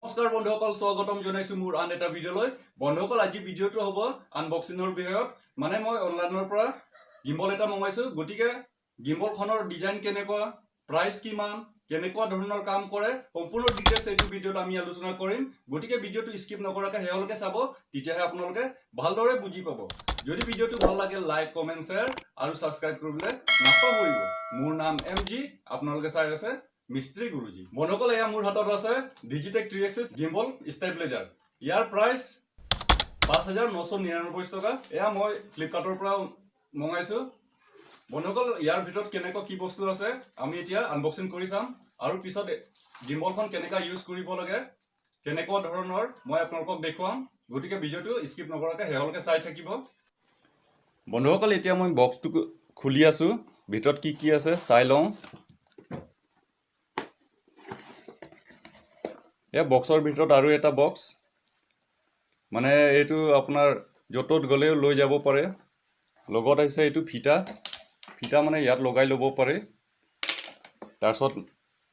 নমস্কাৰ বন্ধুসকল, স্বাগতম জনাইছো মোৰ আন এটা ভিডিঅ'লৈ। বন্ধুসকল, আজি ভিডিঅ'টো হ'ব আনবক্সিঙৰ বিষয়ত। মানে মই অনলাইনৰ পৰা গিম্বল এটা মঙাইছো। গতিকে গিম্বলখনৰ ডিজাইন কেনেকুৱা, প্ৰাইচ কিমান, কেনেকুৱা ধৰণৰ কাম কৰে, সম্পূৰ্ণ ডিটেইলছ এইটো ভিডিঅ'ত আমি আলোচনা কৰিম। গতিকে ভিডিঅ'টো স্কিপ নকৰাকৈ শেহলৈকে চাব, তেতিয়াহে আপোনালোকে ভালদৰে বুজি পাব। যদি ভিডিঅ'টো ভাল লাগে, লাইক, কমেণ্ট, শ্বেয়াৰ আৰু ছাবস্ক্ৰাইব কৰিবলৈ নাপাহৰিব। মোৰ নাম এম জি, আপোনালোকে চাই আছে মিস্ত্ৰী গুৰুজী। বন্ধুসকল, এয়া মোৰ হাতত আছে ডিজিটেক 3 এক্সিছ গিম্বল ষ্টেবিলাইজাৰ। ইয়াৰ প্ৰাইচ 5999 টকা। এয়া মই ফ্লিপকাৰ্টৰ পৰা মঙাইছোঁ। বন্ধুসকল, ইয়াৰ ভিতৰত কেনেকুৱা কি বস্তু আছে, আমি এতিয়া আনবক্সিং কৰি চাম আৰু পিছত গিম্বলখন কেনেকুৱা ইউজ কৰিব লাগে, কেনেকুৱা ধৰণৰ, মই আপোনালোকক দেখুৱাম। গতিকে ভিডিঅ'টো স্কিপ নকৰাকৈ শেহলৈকে চাই থাকিব। বন্ধুসকল, এতিয়া মই বক্সটো খুলি আছোঁ। ভিতৰত কি কি আছে চাই লওঁ। এয়া বক্সৰ ভিতৰত আৰু এটা বক্স। মানে এইটো আপোনাৰ য'ত ত'ত গ'লেও লৈ যাব পাৰে। লগত আহিছে এইটো ফিটা। ফিটা মানে ইয়াত লগাই ল'ব পাৰে। তাৰপিছত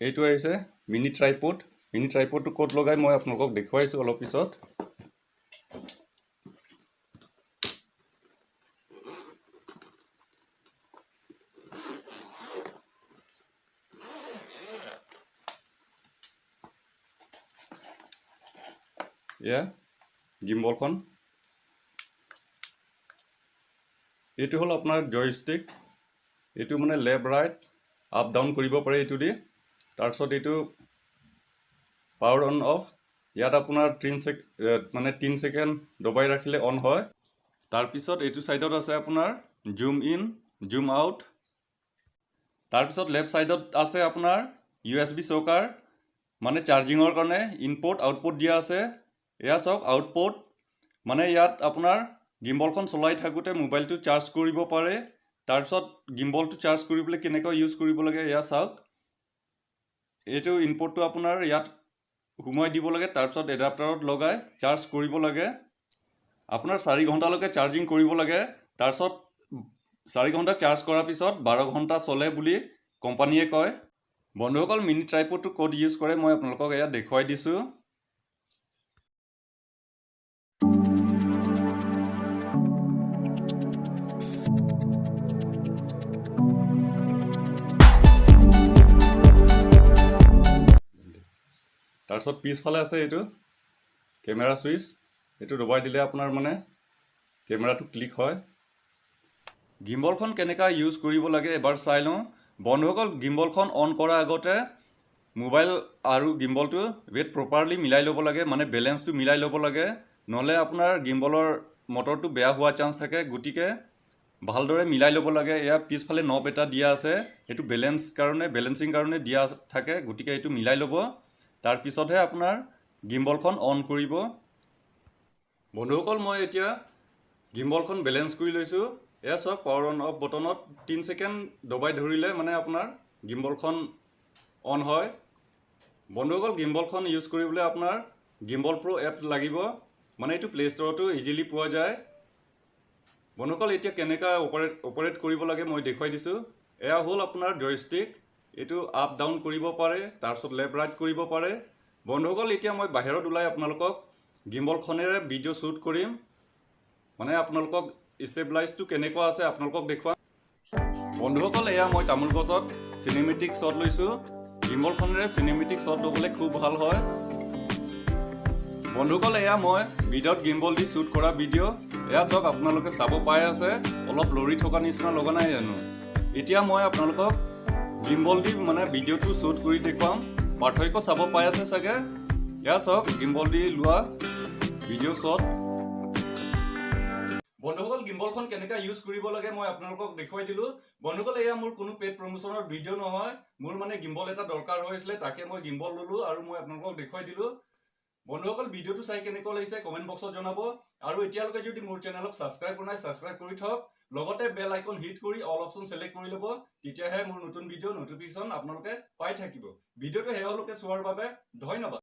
এইটো আহিছে মিনি ট্ৰাইপড। মিনি ট্ৰাইপডটো ক'ত লগাই, মই আপোনালোকক দেখুৱাইছোঁ অলপ পিছত। এয়া গিম্বলখন। এইটো হ'ল আপোনাৰ জয়ষ্টিক। এইটো মানে লেফ্ট, ৰাইট, আপ, ডাউন কৰিব পাৰে এইটো দি। তাৰপিছত এইটো পাৱাৰ অন অফ। ইয়াত আপোনাৰ মানে 3 ছেকেণ্ড দবাই ৰাখিলে অন হয়। তাৰপিছত এইটো ছাইডত আছে আপোনাৰ জুম ইন, জুম আউট। তাৰপিছত লেফ্ট ছাইডত আছে আপোনাৰ ইউএছবি চকাৰ, মানে চাৰ্জিঙৰ কাৰণে ইনপুট আউটপুট দিয়া আছে। এয়া চাওক, আউটপুট মানে ইয়াত আপোনাৰ গিম্বলখন চলাই থাকোঁতে মোবাইলটো চাৰ্জ কৰিব পাৰে। তাৰপিছত গিম্বলটো চাৰ্জ কৰিবলৈ কেনেকৈ ইউজ কৰিব লাগে, এয়া চাওক। এইটো ইনপুটটো আপোনাৰ ইয়াত সুমুৱাই দিব লাগে। তাৰপিছত এডাপ্টাৰত লগাই চাৰ্জ কৰিব লাগে। আপোনাৰ 4 ঘণ্টালৈকে চাৰ্জিং কৰিব লাগে। তাৰপিছত 4 ঘণ্টা চাৰ্জ কৰাৰ পিছত 12 ঘণ্টা চলে বুলি কোম্পানীয়ে কয়। বন্ধুসকল, মিনি ট্ৰাইপডটো ক'ত ইউজ কৰে, মই আপোনালোকক ইয়াত দেখুৱাই দিছোঁ। তাৰপিছত পিছফালে আছে এইটো কেমেৰা ছুইচ। এইটো দবাই দিলে আপোনাৰ মানে কেমেৰাটো ক্লিক হয়। গিম্বলখন কেনেকুৱা ইউজ কৰিব লাগে, এবাৰ চাই লওঁ। বন্ধুসকল, গিম্বলখন অন কৰাৰ আগতে মোবাইল আৰু গিম্বলটো ৱেট প্ৰপাৰলি মিলাই ল'ব লাগে, মানে বেলেঞ্চটো মিলাই ল'ব লাগে। নহ'লে আপোনাৰ গিম্বলৰ মটৰটো বেয়া হোৱা চান্স থাকে। গতিকে ভালদৰে মিলাই ল'ব লাগে। ইয়াৰ পিছফালে নব এটা দিয়া আছে। সেইটো বেলেঞ্চিং কাৰণে দিয়া থাকে। গতিকে এইটো মিলাই ল'ব, তাৰপিছতহে আপোনাৰ গিম্বলখন অন কৰিব। বন্ধুসকল, মই এতিয়া গিম্বলখন বেলেঞ্চ কৰি লৈছোঁ। এয়া চাওক, পাৱাৰ অন অফ বটনত 3 ছেকেণ্ড দবাই ধৰিলে মানে আপোনাৰ গিম্বলখন অন হয়। বন্ধুসকল, গিম্বলখন ইউজ কৰিবলৈ আপোনাৰ গিম্বল প্ৰ' এপ লাগিব। মানে এইটো প্লে' ষ্ট'ৰতো ইজিলি পোৱা যায়। বন্ধুসকল, এতিয়া কেনেকুৱা অপাৰেট কৰিব লাগে, মই দেখুৱাই দিছোঁ। এয়া হ'ল আপোনাৰ জয়ষ্টিক। এইটো আপ ডাউন কৰিব পাৰে, তাৰপিছত লেফ্ট, ৰাইট কৰিব পাৰে। বন্ধুসকল, এতিয়া মই বাহিৰত ওলাই আপোনালোকক গিম্বলখনেৰে ভিডিঅ' শ্বুট কৰিম। মানে আপোনালোকক ষ্টেবিলাইজটো কেনেকুৱা আছে, আপোনালোকক দেখুৱাম। বন্ধুসকল, এয়া মই তামোল গছত চিনেমেটিক শ্বট লৈছোঁ। গিম্বলখনেৰে চিনেমেটিক শ্বট ল'বলৈ খুব ভাল হয়। বন্ধুসকল, এয়া মই উইদাউট গিম্বল দি শ্বুট কৰা ভিডিঅ'। এয়া চাওক, আপোনালোকে চাব পাই আছে, অলপ লৰি থকা নিচিনা লগা নাই জানো? এতিয়া মই আপোনালোকক গিম্বল দি মানে ভিডিঅ'টো শ্বুট কৰি দেখুৱাম। পাৰ্থক্য চাব পাই আছে চাগে। এয়া চাওক, গিম্বল দি লোৱা ভিডিঅ' শ্বট। বন্ধুসকল, গিম্বলখন কেনেকৈ ইউজ কৰিব লাগে, মই আপোনালোকক দেখুৱাই দিলোঁ। বন্ধুসকল, এয়া মোৰ কোনো পেড প্ৰমোশ্যনৰ ভিডিঅ' নহয়। মোৰ মানে গিম্বল এটা দৰকাৰ হৈছিলে, তাকে মই গিম্বল ল'লোঁ আৰু মই আপোনালোকক দেখুৱাই দিলোঁ। বন্ধুসকল, ভিডিঅ'টো চাই কেনেকুৱা লাগিছে, কমেণ্ট বক্সত জনাব। আৰু এতিয়ালৈকে যদি মোৰ চেনেলক ছাবস্ক্ৰাইব কৰা নাই, ছাবস্ক্ৰাইব কৰি থওক। লগতে বেল আইকন হিট কৰি অল অপশ্যন select কৰি ল'ব। তেতিয়াহে মোৰ নতুন ভিডিঅ' নটিফিকেশ্যন আপোনালোকে পাই থাকিব। ভিডিঅ'টো শেহলৈকে চোৱাৰ বাবে ধন্যবাদ।